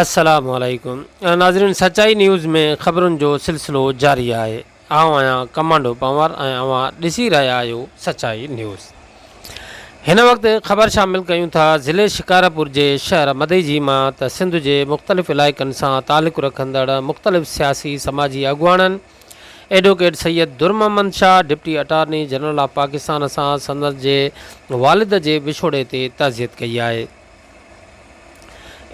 السلام عليڪم ناظرين سچائي نيوز ۾ خبرن جو سلسلو جاري آهي آئون آهيان ڪمانڊو پنهور ۽ اوهان ڏسي رهيا آهيو سچائي نيوز هن وقت خبر شامل ڪيون ٿا ضلعي شڪارپور جي شهر مدئجي مان ته سنڌ جي مختلف علائقن سان تعلق رکندڙ مختلف سياسي سماجي اڳواڻن advocate Syed Dur Muhammad Shah deputy attorney general of Pakistan سان سندس جي والد جي وڇوڙي تي تعزيت ڪئي آهي.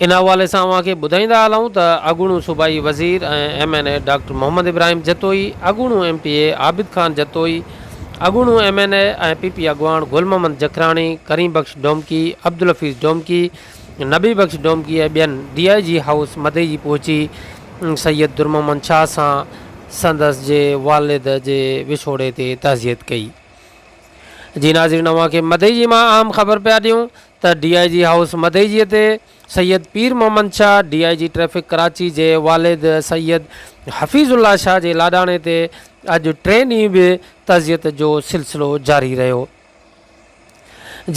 ان حوالي سان اوهان کي ٻڌائيندا هلون ته اڳوڻو صوبائي وزير ۽ M N A doctor Muhammad Ibrahim Jatoi, اڳوڻو M P A Abid Khan Jatoi, اڳوڻو M N A ۽ P P اڳواڻ گل محمد جکراڻي، ڪريم بخش ڊومڪي، عبدالحفيظ ڊومڪي، نبي بخش ڊومڪي ۽ ٻين ڊي I جي هائوس مدئجي پهچي سيد درمحمد شاهه سان سندس جي والد جي وڇوڙي تي تعزيت ڪئي. جي ناظرين اوهان کي مدئجي مان اهم خبر پيا ڏيون ته ڊي I جي هائوس مدئجي تي Syed Pir Muhammad Shah D I G traffic Karachi جي والد سيد حفيظ الله شاهه جي لاڏاڻي تي اڄ ٽئين ڏينهن به تعزيت جو سلسلو جاري رهيو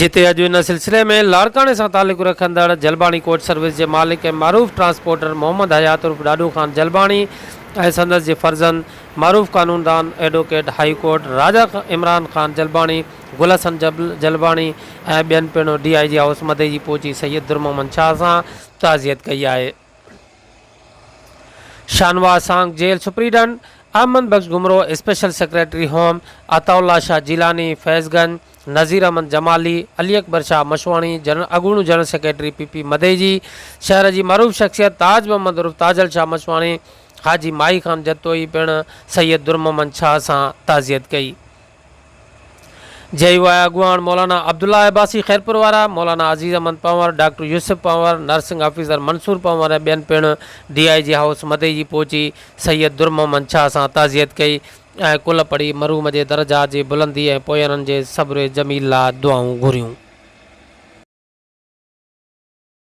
جتي اڄ ان سلسلي ۾ لاڙڪاڻي سان تعلق رکندڙ جلباڻي ڪوچ سروس جي مالڪ ۽ معروف ٽرانسپورٽر محمد حيات عرف ڏاڏو خان جلباڻي ۽ سندس جي فرزند معروف قانوندان advocate high court Raja Imran Khan Jalbani, Gul Hassan Jalbani ۽ ٻين پڻ ڊي I جي هائوس مدئجي پهچي سيد در محمد شاهه سان تعزيت ڪئي آهي. Shahnawaz Sang jail superintendent, Ahmed Bakhsh Ghumro special secretary home, Ata Ullah Shah Jilani Faiz Ganj, Nazir Ahmed Jamali, Ali Akbar Shah Mashwani, general اڳوڻو general secretary P P Madeji شهر جي معروف شخصيت تاج محمد عرف تاجل شاهه مشواڻي، حاجي مائي خان جتوئي پڻ سيد در محمد شاهه سان تعزيت ڪئي. جي يو آء اڳواڻ مولانا عبدالله عباسي خيرپور وارا، Maulana Aziz Ahmed Panhwar, doctor Yousuf Panhwar, nursing officer Mansoor Panhwar ۽ ٻين پڻ ڊي I جي هائوس مدئجي پهچي سيد در محمد شاهه سان تعزيت ڪئي ۽ قل پڙهي مرحوم جي درجات جي بلندي ۽ پوئينن جي صبر جميل لاء دعائون گهريون.